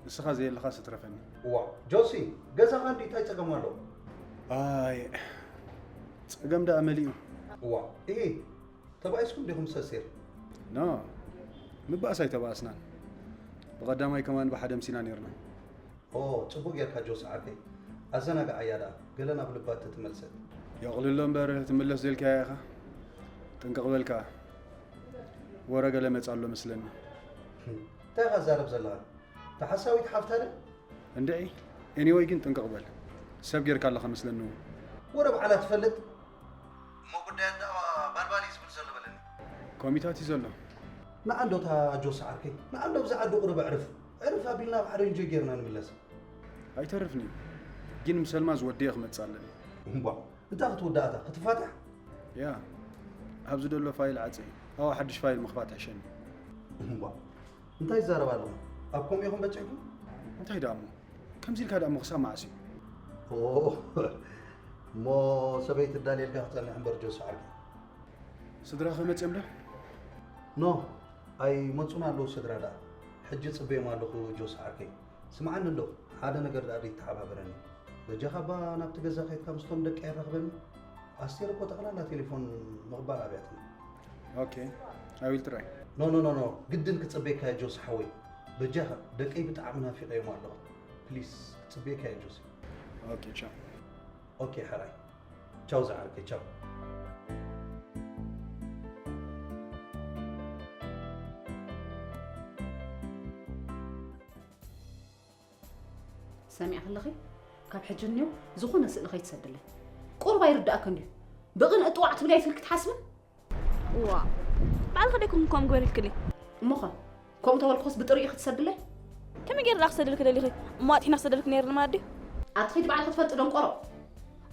ንስኻ ዘየለኻስ ትረፈኒ። እዋ ጆሲ ገዛኻ እንዲ እንታይ ጸገም ኣለዎ? ኣየ ጸገም ደኣ መሊኡ። እዋ እሂ ተባኢስኩም ዲኹም ሰሴር? ኖ ምባእስ ኣይተባእስናን። ብቐዳማይ ከማን ብሓደ ምሲና ኔርና። ኦ ጽቡቕ ጌርካ ጆስ ዓርከይ። ኣዘናግዓያ ደኣ ገለ ናብ ልባ ተትመልሰት። የቕልሎ እምበር ትምለስ ዘልካያ ኢኻ። ጥንቅቕ በል ከኣ። ወረ ገለ መጻ ኣሎ መስለኒ። እንታይ ኢኻ ትዛረብ ዘለኻ? እታ ሓሳዊት ሓፍታ ዶ? እንድዒ ኤኒወይ ግን ጥንቅቕ በል። ሰብ ጌርካ ኣለኻ መስለኒ እውን። ወረ ባዕላ ትፈልጥ። እሞ ጉዳያት ደኣ ባልባል እዩ ዝብል ዘሎ በለኒ። ኮሚታት እዩ ዘሎ። ንዓ እንዶ እታ ጆስ ዓርከይ ንዓ እንዶ ብዛ ዓዲ ቁሩብ ኣዕርፍ። ዕርፍ ኣቢልና ኣብ ሓደ እንጆይ ጌርና ንምለስ። ኣይተርፍን እዩ። ግን ምስ ኣልማዝ ወደየ ክመጽእ ኣለኒ። እምቧ እንታይ ክትውዳእ እታ ክትፋታሕ? ያ ኣብዚ ደሎ ፋይል ዓጽየ ኣብኣ ሓድሽ ፋይል ምኽፋት ሕሸኒ። እምቧ እንታይ ይዛረብ ኣለኹ? ኣብ ከምኡ ኢኹም በጺሕኩም? እንታይ ደኣ እሞ ከምዚ ኢልካ ደኣ እሞ ክሳብ መዓስ እዩ? ኦ እሞ ሰበይቲ እዳልየልካ ክጸንሕ እምበር ጆስ ዓርከይ። ስድራኸ መጺኦም ዶ? ኖ ኣይመጹን ኣለዉ ስድራ ደኣ። ሕጂ ጽበዮም ኣለኹ ጆስ ዓርከይ። ስምዓኒ እንዶ ሓደ ነገር ደኣ ደይተሓባበረኒ። በጃኻ እባ ናብቲ ገዛ ከይድካ ምስቶም ደቀይ ኣራኽበኒ። ኣስቴር እኮ ጠቕላላ ቴሌፎን ምቕባል ኣብያትና። ኦኬ I will try። ኖ ኖ ኖ ኖ ግድን ክጽበየካ እየ ጆስ ሓወይ። በጃኻ ደቀይ ብጣዕሚ ናፊቐዮም ኣለኹ። ፕሊስ ክጽበየካ እየ ጆሲ። ኦኬ ቻው። ኦኬ ሓራይ። ቻው ዝዓርከይ ቻው። ሰሚዕኺ ኣለኺ? ካብ ሕጂ እኒኦ ዝኾነ ስእሊ ከይትሰድለይ። ቁሩብ ኣይርድኣክን ድዩ? ብቕንኢ ጥዋዕ ትብሊ ኣይትብል ክትሓስብን? እዋ ባዕልኺ ደይኮንኩ ከምኡ ግበሪ ኢልክኒ። እሞኸ ከምኡ ተበልኩኸስ ብጥሪኡ ክትሰድለይ? ከመይ ገይረ ደኣ ክሰደልኪ ደሊኺ? እሞ ኣጥሒና ክሰደልኪ ነይርኒ ማለት ድዩ? ኣቲ ኺድ ባዕልኺ ትፈልጢ ደንቆሮ።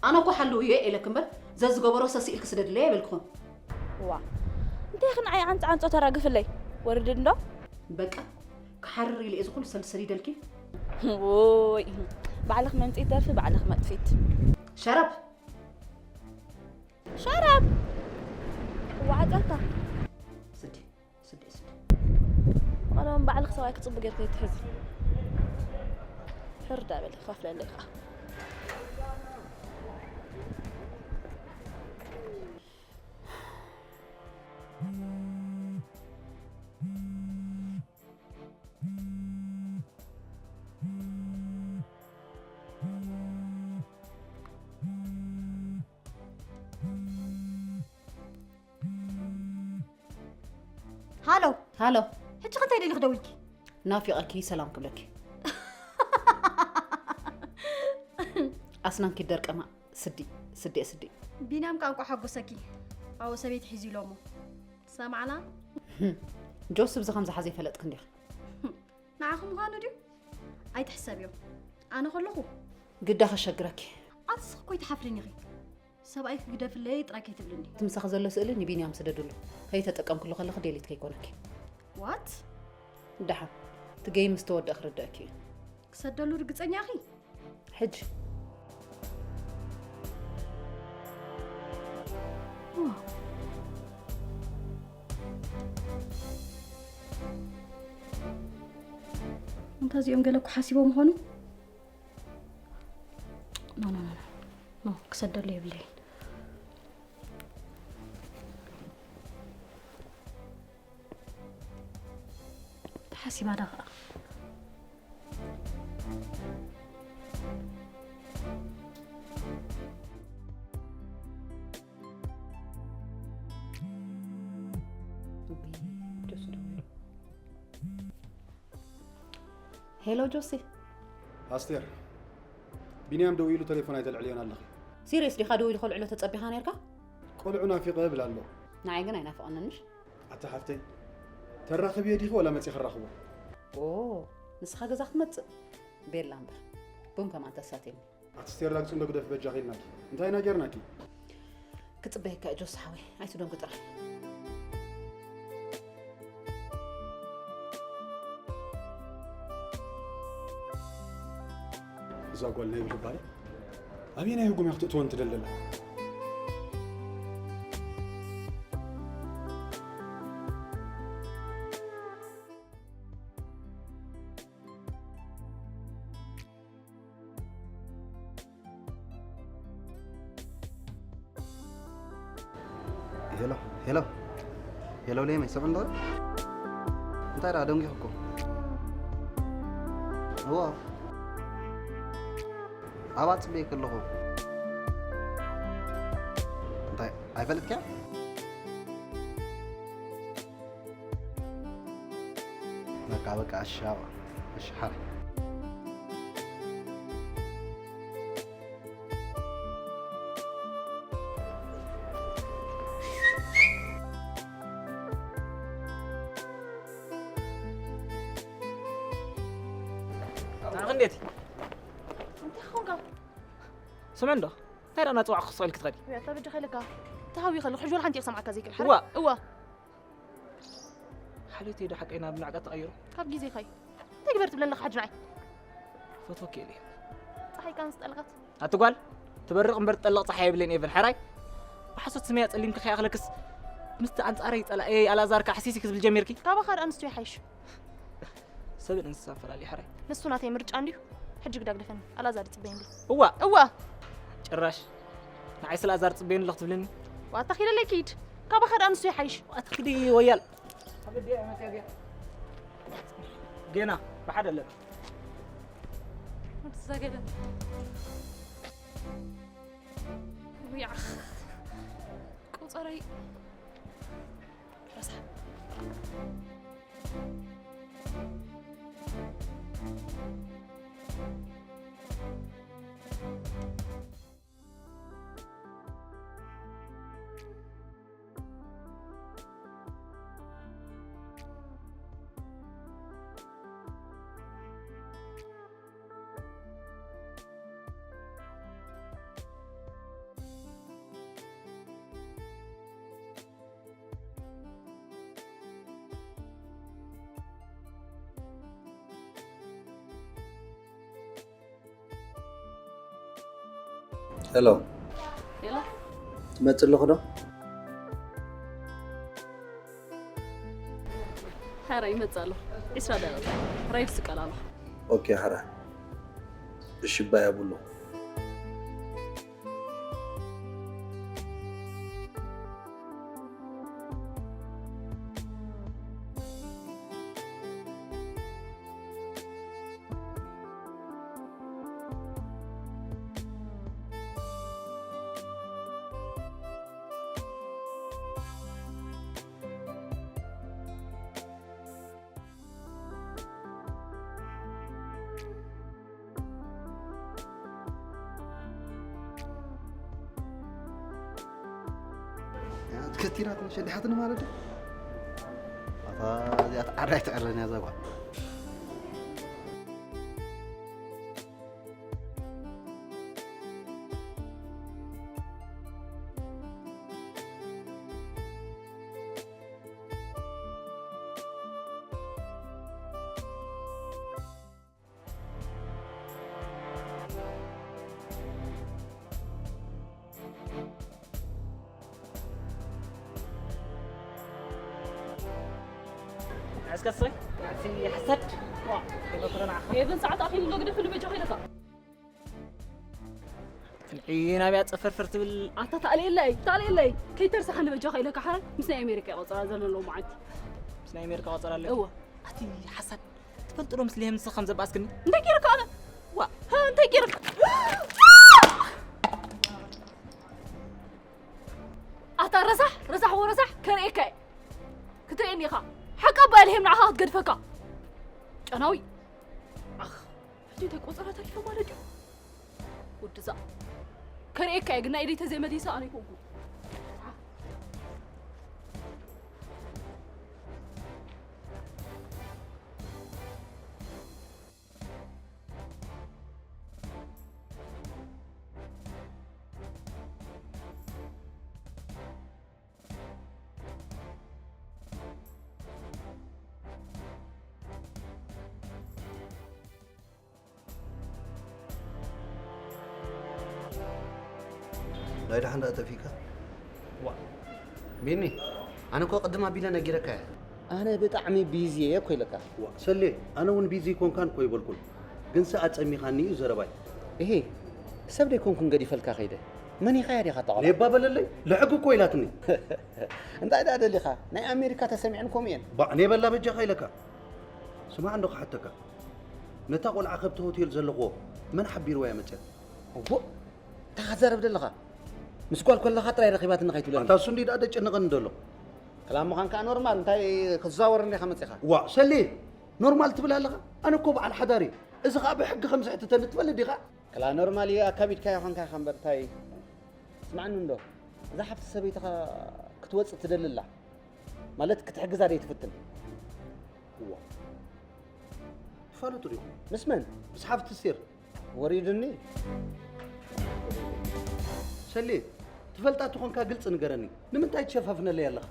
ኣነ እኮ ሓልው እየ ኢለኪ እምበር ዘዝገበሮ ሰስኢልኪ ስደድለይ ኣይበልኩኽን። እዋ እንታይ ኢኺ ንዓይ ዓንጽ ዓንጾ ተራግፍለይ? ወርድድ እንዶ። በቃ ክሓርር ኢለ እየ እዚ ኩሉ ሰልዲ ሰዲደልኪ። ወይ ባዕልኺ መምጺኢት ደርፊ ባዕልኺ መጥፊት። ሸረብ ሸረብ። እዋ ዓጸካ። ስዲ ስዲ ስዲ። ዋላ እውን ባዕልኺ ሰብኣይ ክጽቡ ጌርኪ ትሕዚ። ሕርዳ በሊ ክኸፍለለይ ከዓ። ሃሎ። ሕጂ ከ እንታይ ደሊኺ ደዊልኪ? ናፊቐኪ ሰላም ክብለኪ። ኣስናንኪ ደርቀማ። ስዲ፣ ስዲ፣ ስዲ። ቢንያም ቃንቋ ሓጎሰኪ። ኣብኡ ሰበይቲ ሒዙ ኢሎሞ። ሰማዕና? ጆስ ብዚ ከም ዝሓዘ ይፈለጥክ እንዲኽ። ንዓኹም ምዃኑ ድዩ? ኣይትሕሰብዮ። ኣነ ከለኹ ግዳ ከሸግረኪ። ኣንስኺ እኮ ኣይትሓፍርን ኢኺ። ሰብኣይ ክግደፍለይ ጥራይ ከይትብልኒ። እቲ ምሳኺ ዘሎ ስእሊ ንቢንያም ስደድሉ። ከይተጠቀምክሉ ከለኺ ዴሊት ከይኮነኪ። ዋት? ደሓን። እቲ ገይም ምስ ተወደአ ክርደአኪ እዩ። ክሰደሉ ርግጸኛ ኢኺ? ሕጂ። ዋው። እንተ እዚኦም ገለ እኮ ሓሲቦም ምዃኑ። ኖ፣ ኖ፣ ኖ፣ ኖ። ኖ፣ ክሰደሉ የብለይን። ተሓሲባ ዳ ኸኣ። ሄሎ ጆሲ። ኣስቴር፣ ቢንያም ደው ኢሉ ቴሌፎን ኣይተልዕልዮን ኣለኺ። ሲሪየስ ዲኻ? ደው ኢሉ ከልዕሎ ተጸቢኻ ነርካ? ቆልዑ ናፊቐ እብል ኣሎ። ንዓይ ግን ኣይናፍቐንን ምሽ? ኣታ ሓፍተይ፣ ተራኽብዮ ዲኺ ወላ መጺኺ ራኽቦ? ኦ፣ ንስኻ ገዛ ክትመጽእ? ቤላ እምበር። ቡን ከማን ተሳትየኒ። ኣቲ ስቴላ ግጹ እንዶ ግደፍ በጃኺ ኢልናኪ። እንታይ ኢና ጌርናኪ? ክጽበየካ እዩ ጆስ ሓወይ፣ ኣይትደንጉ ጥራይ። እዛ ጓል ናይ ብልባለ ኣበየናይ ህጉም እያ ክትእትወን ትደለላ? ሄሎ፣ ሄሎ፣ ሄሎ፣ ሌመ ይሰምዕ እንዶ? እንታይ ደኣ ደንጊኹ እኮ። እዎ። ኣብኣ ጽበየኪ ኣለኹ። እንታይ ኣይፈልጥክያ? በቃ፣ በቃ፣ እሺ፣ ኣባ፣ እሺ፣ ሓራይ። ኣኽንዴቲ። እንታይ ኾንካ? ስምዕ እንዶ፣ እንታይ ደኣ እናጸዋዕኩ ክስቕ ኢልኪ ትኸዲ? ወይ ኣታ በጃኻ ኢለካ። ተሃዊ ከለኹ ሕጂ ወላ ሓንቲ ክሰምዓካ ዘይክእል። እዋ። እዋ። ሓልዮተይ ዶ ሓቀይ ናብ ናዕቀት ተቐይሩ? ካብ ግዜኻ እዩ። እንታይ ግበር ትብለኒ ኣለኻ ሕጂ ንዓይ? ፈትወኪ እየ። ጸሓይ ካን ዝጠልቐት። ኣቲ ጓል፣ ትበርቕ እምበር ትጠልቕ ጸሓይ የብለን ኤቨን፣ ሕራይ? ብሓሶት ስመይ ኣጸሊምኪ ከይኣኽለክስ፣ ምስቲ ኣንጻረይ ጸላእየይ ኣልኣዛር ከኣ ሕሲሲ ክትብል ጀሚርኪ? ካባኻ ደኣ ንሱ ይሓይሽ። ሰብን እንስሳን ፈላሊ፣ ሕራይ? ንሱ ናተይ ምርጫ እንድዩ። ሕጂ ግዳ ግደፈኒ። ኣልኣዛር ይጽበየኒ ኣሎ። እዋ። እዋ። ጭራሽ ንዓይስ ኣልኣዛር ጽበየኒ ኣሎ ክትብልኒ? ዋታ ኪደለይ ኪድ። ካባኻ ደኣ ንሱ ይሓይሽ። ዋታ ኪዲ ወያል። ጌና ብሓደ ኣለና። ወዲ ዘገለ። ውይ፣ ዓኽ። ቆጸረይ ረሳ። ሄሎ። ሄሎ። ትመጽእ ኣለኹ ዶ? ሓራ ይመጽእ ኣሎ። ዒስራ ደቂቕ። ራይድ ስቀል ኣሎ። ኦኬ፣ ሓራ። እሺ፣ ባይ ኣብሉ። ከቲራትኒ ሸዲሓትኒ ማለት ድዩ? ኣታ እዚኣ ትዓራይ ትዕረን እያ እዛ ጓል። እስከ ስረይ፣ እቲ ሓሳድ፣ ዋ፣ ይበክረና። ኤቨን ሰዓት ኣኺሉ ዶ ግደፍ ንበጃ ከይደካ? ፍልሒ ናብያ ጸፈርፈር ትብል። ኣታ ታልየለይ፣ ታልየለይ። ከይተርሳሓ ንበጃ ከይለካ ሓራይ ምስ ናይ ኣሜሪካ ቆጸራ ዘሎ መዓልቲ። ምስ ናይ ኣሜሪካ ቆጸራ ኣለኪ? እወ። ኣቲ ሓሳድ፣ ትፈልጥ ዶ ምስ ሊሄም ንስኻ ከም ዘባእስክኒ? እንታይ ገይርካ ኣነ? ዋ። ሃ፣ እንታይ ገይርካ? ኣታ ረሳሕ፣ ረሳሕ ወረሳሕ ከርእየካ እየ። ክትርእየኒ ኢኻ። ሓቂ ኣባ ልሄም ንዓኻ ክትገድፈካ። ጨናዊ። ኣኽ፣ ሕጂ እንታይ ቆጸራ ተሪፈ ማለት ድዩ? ወድዛ። ከርእየካ እየ፣ ግን ናይ ኢደይ ተዘይመሊሰ ኣነ ኣይኮንኩን። ናይ ደሓን ደኣ ጠፊእካ? ዋ ቢኒ፣ ኣነ እኮ ቅድም ኣቢለ ነጊረካ እየ። ኣነ ብጣዕሚ ቢዚ እየ እኮ ኢለካ። ዋ ሰሌ፣ ኣነ እውን ቢዚ ኣይኮንካን እኮ ኣይበልኩን፣ ግንሲ ኣጸሚኻኒ እዩ ዘረባይ። እሄ፣ ሰብ ደይኮንኩን ገዲፈልካ ከይደ። መኒኻያ ዲኻ ጠቕላ? ኔባ በለለይ፣ ልሕጊ እኮ ኢላትኒ። እንታይ ደኣ ደሊኻ? ናይ ኣሜሪካ ተሰሚዐን ከምኡ እየን። ባዕ ኔበላ በጃኻ ኢለካ። ስማዕ እንዶ ክሓተካ፣ ነታ ቆልዓ ከብቲ ሆቴል ዘለኽዎ መን ሓቢርዋ እያ መፅያ? እዎ፣ እንታይ ክትዛረብ ደለኻ? ምስ ጓል ከለኻ ጥራይ ረኺባትኒ ከይትብለኒ። ኣታ እሱ እንዲ ደኣ ደጨንቐኒ ደሎ። ክላም ምዃን ከዓ ኖርማል፣ እንታይ ክትዘዋወር እንዲኻ መፂኻ? ዋ ሰሌ፣ ኖርማል ትብል ኣለኻ? ኣነ እኮ በዓል ሓዳር እየ። እዚ ከዓ ብሕጊ ከም ዝሕትተኒ ትፈልጥ ዲኻ? ክላ ኖርማል እዩ፣ ኣካቢድካዮ ኾንካ ኢኻ እምበር እንታይ። ስምዓኒ እንዶ፣ እዛ ሓፍቲ ሰበይትኻ ክትወፅእ ትደሊ ኣላ። ማለት ክትሕግዛ ደይ ትፍትን? እዋ። ትፋለጡ ዲኹም? ምስ መን? ምስ ሓፍቲ ስቴር። ወሪዱኒ። ሰሌ፣ ትፈልጣ ተኾንካ ግልፂ ንገረኒ። ንምንታይ ትሸፋፍነለይ ኣለኻ?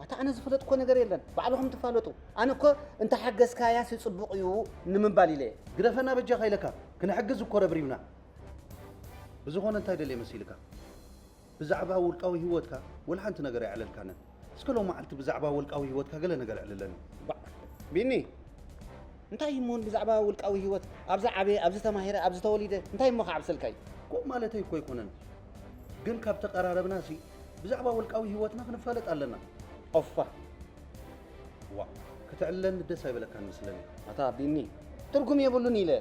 ኣታ ኣነ ዝፈለጥኮ ነገር የለን። ባዕልኹም ትፋለጡ። ኣነ እኮ እንተሓገዝካያስ ጽቡቕ እዩ ንምባል ኢለ እየ። ግደፈና በጃኻ ኢለካ። ክንሕግዝ እኮ ረብሪብና። ብዝኾነ እንታይ ደልየ መሲልካ? ብዛዕባ ውልቃዊ ህይወትካ ወላ ሓንቲ ነገር ኣየዕለልካንን። እስከ ሎም መዓልቲ ብዛዕባ ውልቃዊ ህይወትካ ገለ ነገር ኣዕልለኒ። ባዕ፣ ቢኒ፣ እንታይ እሞ ብዛዕባ ውልቃዊ ህይወት? ኣብዚ ዓብየ፣ ኣብዚ ተማሂረ፣ ኣብዚ ተወሊደ፣ እንታይ እሞ ክዓብሰልካ እዩ? ከምኡ ማለተይ እኮ ኣይኮነን፣ ግን ካብ ተቐራረብናሲ ብዛዕባ ውልቃዊ ህይወትና ክንፋለጥ ኣለና። ኦፋ። ዋእ፣ ከተዕልለኒ ደስ ኣይበለካን መስለኒ። ኣታ ቢኒ፣ ትርጉም የብሉን ኢለ።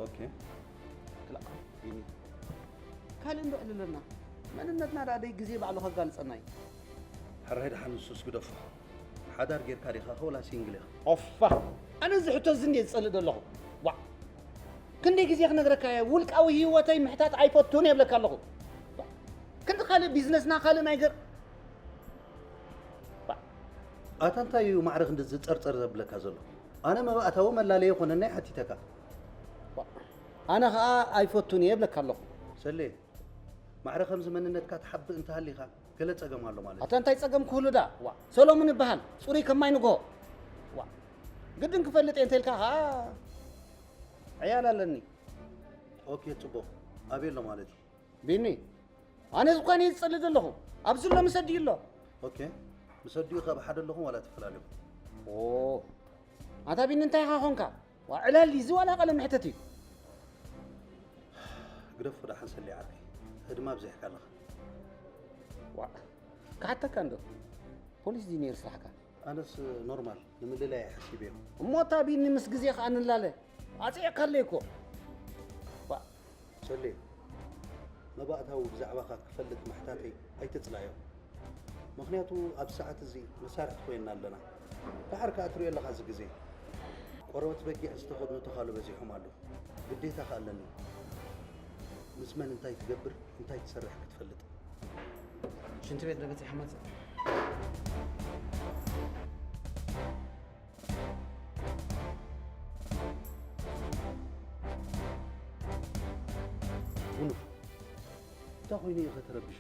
ኦኬ። ክላእ ቢኒ። ካልእ እንዶ ዕልለና። መንነትና ደኣ ደይ ግዜ ባዕሉ ከጋልጸና እዩ። ሕራይ ደሓን ንሱስ ግደፎ። ሓዳር ጌርካ ዲኻ ኸ ወላ ሲንግል ኢኻ? ኦፋ! ኣነ እዚ ሕቶ እዚ እንድየ ዝጸልእ ዘለኹ። ዋእ! ክንደይ ግዜ ክነግረካ እየ፣ ውልቃዊ ህይወተይ ምሕታት ኣይፈቱን እየ እብለካ ኣለኹ። ዋእ! ክንዲ ካልእ ቢዝነስና ካልእ ናይ ገር ኣታ እንታይ እዩ ማዕረ ክንዲ ዝጸርጸር ዘብለካ ዘሎ? ኣነ መባእታዊ መላለየ ኮነና እየ ሓቲተካ። ኣነ ኸኣ ኣይፈቱን እየ እብለካ ኣለኹ። ሰሌ፣ ማዕረ ከምዚ መንነትካ ትሓብእ እንተሃሊኻ ገለ ጸገም ኣሎ ማለት እዩ። ኣታ እንታይ ጸገም ክህሉ ደኣ? ዋእ፣ ሰሎሙን እበሃል፣ ጽሩይ ከም ማይ ንግሆ። ዋእ፣ ግድን ክፈልጥ እየ እንተኢልካ ኸኣ ዕያል ኣለኒ። ኦኬ፣ ጽቡቕ። ኣበይ ኣሎ ማለት እዩ? ቢኒ፣ ኣነ ዝኾነ እየ ዝጸልእ ዘለኹ። ኣብዚ ኣሎ ምስ ኣዲኡ ኣሎ። ኦኬ። ምስ ኣዲኡ ካብ ሓደ ኣለኹም ዋላ ትፈላለኹም? ኦ፣ ኣታ ቢኒ እንታይ ኢኻ ኾንካ? ዋ ዕላል እዚ ዋላ ቃለ መሕተት እዩ። ግደፎ ደሓን ሰሊ ዓርከይ። ህድማ ኣብዚሕካ ኣለኻ። ዋ ክሓተካ እንዶ። ፖሊስ ድዩ ነይሩ ስራሕካ? ኣነስ ኖርማል ንምልላይ እየ ሓሲበዮ። እሞ እታ ቢኒ ምስ ግዜ ኸኣ ንላለ። ኣጽዒቕካለይ እኮ። ዋ ሰሌ፣ መባእታዊ ብዛዕባኻ ክፈልጥ ምሕታተይ ኣይትጽላዮ። ምኽንያቱ ኣብዚ ሰዓት እዚ መሳርሕቲ ኮይንና ኣለና። ደሓር ከኣ ትሪኦ ኣለኻ እዚ ግዜ። ቆርበት በጊዕ ዝተኸድኑ ተኻሉ በዚሖም ኣለዉ። ግዴታ ከኣ ኣለኒ። ምስ መን እንታይ ትገብር እንታይ ትሰርሕ ክትፈልጥ። ሽንቲ ቤት ረገጽ ይሓመጽ። ጉኑፍ፣ እንታይ ኮይኑ ኢኸ ተረቢሹ?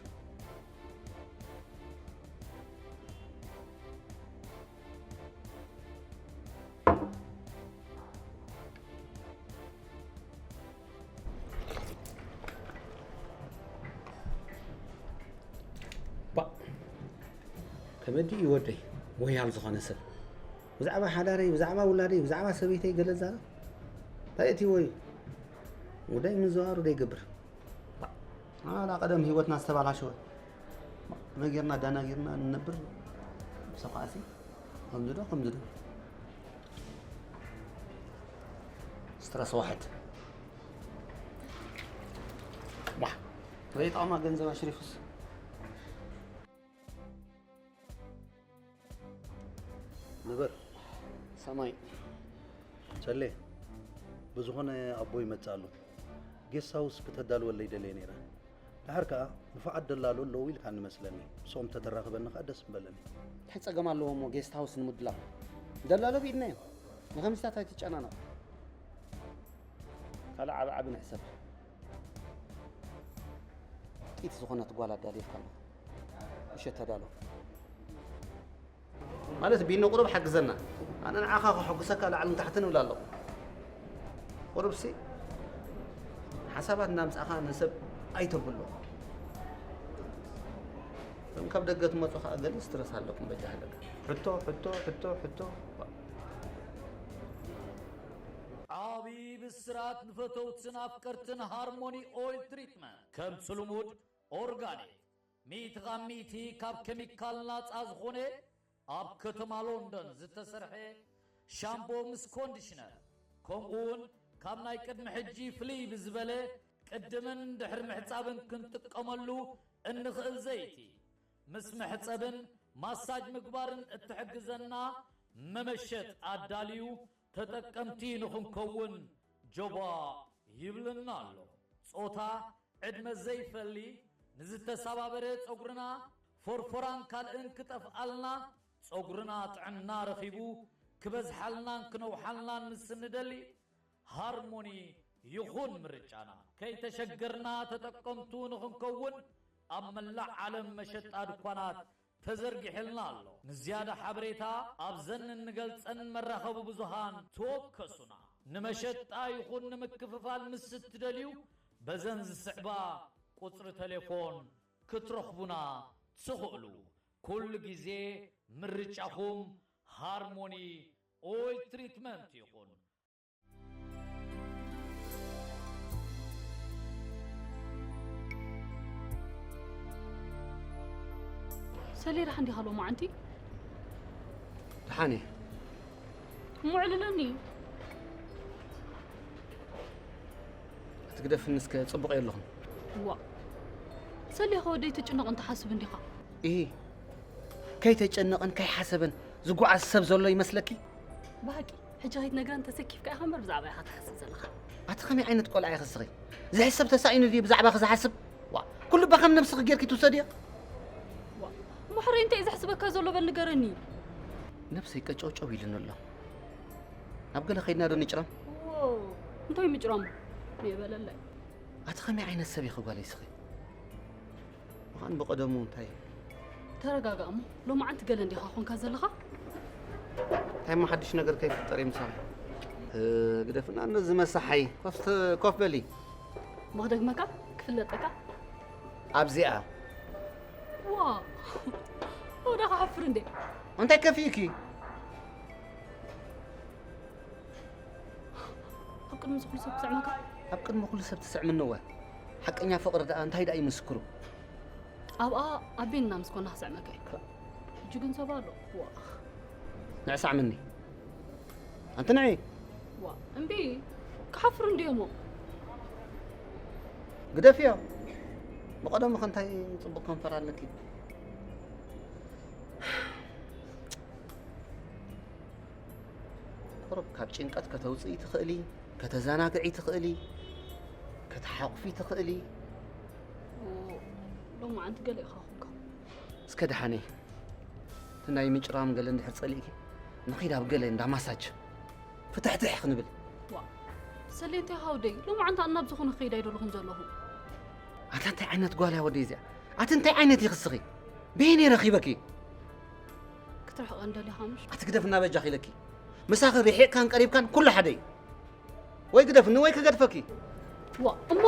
ባ፣ ከመዲ እዩ ወደይ፣ ወያል ዝኾነ ሰብ። ብዛዕባ ሓዳረይ፣ ብዛዕባ ውላደይ፣ ብዛዕባ ሰበይተይ ገለ ዛረብ? እንታይ እቲ ወይ? ወደይ ምዝዋሩ ደይገብር። ባ፣ ኣላ ቀደም ህይወትና ዝተባላሸወ። መጌርና ዳና ጌርና ንነብር። ሰብኣሲ፣ ከምዚ ዶ፣ ከምዚ ዶ። ስትረስ ዋሕድ። ባ፣ ወይ ጣማ ገንዘብ ኣሽሪፉስ። ንበር። ሰማይ። ጨሌ፣ ብዝኾነ ኣቦ ይመጽእ ኣሎ። ጌስት ሃውስ ክተዳልወለይ ደልየ ነይረ። ድሓር ከኣ ንፉዓት ደላሎ ኣለዉ ኢልካኒ መስለኒ። ምስኦም ተተራኽበኒ ከኣ ደስ ምበለኒ። እንታይ ጸገም ኣለዎ እሞ ጌስት ሃውስ ንምድላው? ደላሎ ብኢድና እዮም። ንኸምስታት ኣይትጨናነቕ። ካልእ ዓቢ ዓቢ ንሕሰብ። ጥይቲ ዝኾነት ጓል ኣዳልየልካ ኣለኹ። ምሸት ተዳሎ። ማለት ቢኒ ቁሩብ ሓግዘና። ኣነ ንዓኻ ከሐጉሰካ ላዕልን ታሕትን እብል ኣለኹ። ቁሩብሲ ሓሳባት እናምጻእኻ ንሰብ ኣይተብሎ። እቶም ካብ ደገ ትመጹ ኸኣ ገለ ስትረስ ኣለኩም በጃ ሃለካ። ሕቶ፣ ሕቶ፣ ሕቶ፣ ሕቶ። ዓቢ ብስራት ንፈተውትን ኣፍቀርትን ሃርሞኒ ኦይል ትሪትመንት። ከምቲ ልሙድ ኦርጋኒክ፣ ሚእቲ ካብ ሚእቲ ካብ ኬሚካል ናጻ ዝኾነ ኣብ ከተማ ሎንደን ዝተሰርሐ ሻምፖ ምስ ኮንዲሽነር፣ ከምኡውን ካብ ናይ ቅድሚ ሕጂ ፍልይ ብዝበለ ቅድምን ድሕሪ ምሕጻብን ክንጥቀመሉ እንኽእል ዘይቲ፣ ምስ መሕጸብን ማሳጅ ምግባርን እትሕግዘና መመሸጥ ኣዳልዩ ተጠቀምቲ ንኽንከውን ጆባ ይብልና ኣሎ። ጾታ፣ ዕድመ ዘይፈሊ፣ ንዝተሰባበረ ጸጉርና፣ ፎርፎራን ካልእን ክጠፍኣልና፣ ጸጉርና ጥዕና ረኺቡ ክበዝሓልናን ክነውሓልናን ምስ እንደሊ፣ ሃርሞኒ ይኹን ምርጫና። ከይተሸገርና ተጠቀምቱ ንኽንከውን ኣብ መላእ ዓለም መሸጣ ድኳናት ተዘርጊሕልና ኣሎ። ንዝያዳ ሓበሬታ ኣብዘን እንገልጸን መራኸቢ ብዙሃን ተወከሱና። ንመሸጣ ይኹን ንምክፍፋል ምስ እትደልዩ፣ በዘን ዝስዕባ ቁጽሪ ቴሌፎን ክትረኽቡና ትኽእሉ። ኩሉ ግዜ ምርጫኹም ሃርሞኒ ኦይል ትሪትመንት ይኹን። ሰሌ፣ ደሓን ዲኻ ሎማዓንቲ? ደሓን እየ። እሞ ዕልለኒ። ክትግደፍኒ እስከ ጽቡቕ የለኹም። ዋ፣ ሰሌ፣ ከወደይ ትጭነቕን ትሓስብን ዲኻ? ኢሂ፣ ከይተጨነቐን ከይሓሰበን ዝጓዓዝ ሰብ ዘሎ ይመስለኪ? ብሓቂ፣ ሕጂ ከይትነግረን ተሰኪፍካ ኢኻ እምበር ብዛዕባ ኢኻ ትሓስብ ዘለኻ። ኣቲ ከመይ ዓይነት ቆልዓ ኢኺ እስኺ? ዝሕሰብ ተሳኢኑ ድዩ ብዛዕባኺ ዝሓስብ? ዋ፣ ኩሉ እባ ከም ነብስኺ ጌርኪ ትውሰድዮ? ዋ፣ እሞ ሕራይ እንታይ እዩ ዘሕስበካ ዘሎ በል ንገረኒ። ነብሰይ ቀጨውጨው ኢሉኒ ኣሎ። ናብ ገለ ከይድና ዶ ንጭረም? ዎ፣ እንታይ ምጭራም? የበለለይ። ኣቲ ከመይ ዓይነት ሰብ ኢኺ ጓለይ እስኺ? ምዃን ብቐደሙ እንታይ? ተረጋጋእ እሞ፣ ሎማዓንቲ ገለ እንዲኻ ኾንካ ዘለኻ? እንታይ እሞ ሓድሽ ነገር ከይፍጠር እዩ ምሳኺ? እ፣ ግደፍና ነዚ መሳሓይ። ኮፍ ተ-፣ ኮፍ በሊ። እሞ ክደግመካ? ክፍለጠካ? ኣብዚኣ። ዋ! ወዳ ክሓፍር እንዴ? እንታይ ከፊእኪ? ኣብ ቅድሚ እዚ ኩሉ ሰብ ትስዕመካ? ኣብ ቅድሚ ኩሉ ሰብ ትስዕምኒ እወ። ሓቀኛ ፍቕሪ ደኣ እንታይ ደኣ እዩ ምስክሩ? ኣብኣ ኣቤንና ምስ ኮና ክስዕመካ እዩ። ሕጂ ግን ሰብ ኣሎ። ዋ። ንዕሳዕ ምኒ። ኣንቲ ንዒ። ዋ፣ እምቢ። ክሓፍሩ እንድዮሞ። ግደፍዮ። ብቐደሙ ከ እንታይ ጽቡቕ ከንፈር ኣለኪ? ቁሩብ ካብ ጭንቀት ከተውጽኢ ትኽእሊ፣ ከተዘናግዒ ትኽእሊ፣ ከተሓቑፊ ትኽእሊ። ኦ፣ ሎማዓንቲ ገለ ኢኻ ኹንካ። ከድሓነይ እቲ ናይ ምጭራም ገለ እንድሕር ጸሊእኪ ንኺድ ኣብ ገለ እንዳ ማሳጅ ፍትሕትሕ ክንብል። ዋ ሰሌንተይ ሃውደይ ሎማዓንቲ ኣናብ ዝኾነ ከይድ ኣይደለኹን ዘለኹ። ኣታ እንታይ ዓይነት ጓል እያ ወደይ እዚኣ? ኣቲ እንታይ ዓይነት ይኽስኺ? በየነይ ረኺበኪ? ክትርሕቐ እንደሊኻ ምሽ ኣቲ ግደፍ እናበጃኺ ኢለኪ። ምሳኺ ርሒቕካን ቀሪብካን ኩሉ ሓደ እዩ። ወይ ግደፍኒ ወይ ክገድፈኪ። ዋ እሞ